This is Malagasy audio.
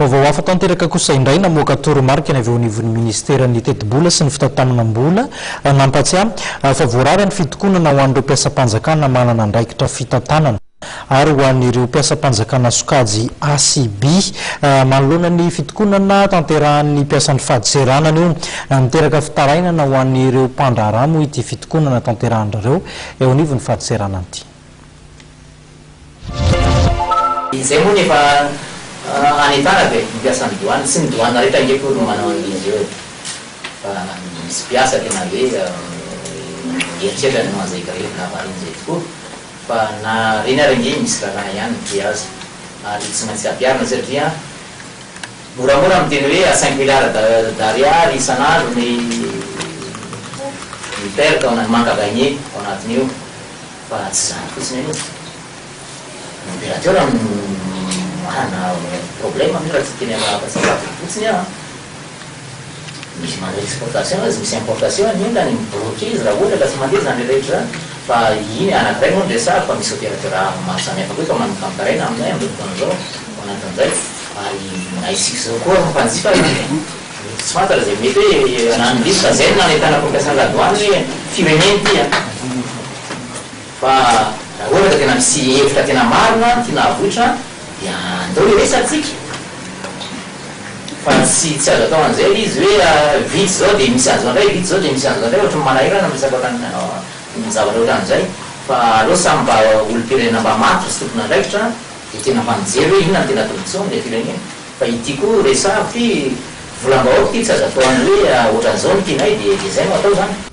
Vaovao hafa tanteraka kosa indray, namoaka toromarika ny avy eo anivon'ny ministeran'ny tetibola sy ny fitantanam-bola nampatsiahy fa voarara ny fitokonana ho an'ireo mpiasam-panjakana manana andraikitra fitantanana ary ho an'ireo mpiasam-panjakana sokajy A sy B. Manoloana ny fitokonana tanterahan'ny mpiasan'ny fadintseranana io, niteraka fitarainana ho an'ireo mpandraharaha moa ity fitokonana tanterahan-drareo eo anivon'ny fadintseranana ity. Izay moa no efa anentanako e, ny mpiasan'ny douane, tsy ny douane rehetra ange akory no manao an'izy io e, fa misy mpiasa tena hoe mieritreritra ny hanao an'izay grevy lavareny izay tokoa, fa na ireny ary ange misy lalàna ihany mifehy azy ary tsy maintsy ampiharina satria moramora miteny hoe à cinq milliards d'ariary isan'andro ny ny perte na ny manque à gagner ao anatin'io. Fa tsy izany fotsiny aloha. Ny opérateur no manana problème amin'io raha tsy hiteny afa-tsy zavatra fotsiny aho an. Misy manao exportation izy, misy importation ny entany, mi-bloquer izy raha ohatra ka tsy mandeha izany rehetra izany. Fa iny anankiray moa no resahako fa misy opérateur maro samihafa koa efa manomboka mitaraina aminay amin'izao fotoana izao ao anatin'izay. Ary na isika izao koa mpanjifa aza mety tsy fantatra izay mety hoe ananon'izy fa izay no nanentanako ny mpiasan'ny ladoany hoe firenena ity an. Fa raha ohatra ka tena misy hevitra tena marina tiana havoitra dia andao hiresatsika fa tsy tsy azo atao an'izay ilay izy hoe vita izao dia misy an'izao indray, vita izao dia misy an'izao indray, ohatran'ny manahirana ny resaka ohatran'ny ny zavatra ohatran'izay fa aleo samy mba olom-pirenena mba matotra sy tompon'andraikitra dia tena mba mijery hoe inona no tena tombotsoa amin'ilay firenena fa ity koa resahako ity volam-bahoaka ity tsy azo atao an'ny hoe ohatran'izao no tianay dia dia izay no atao izany.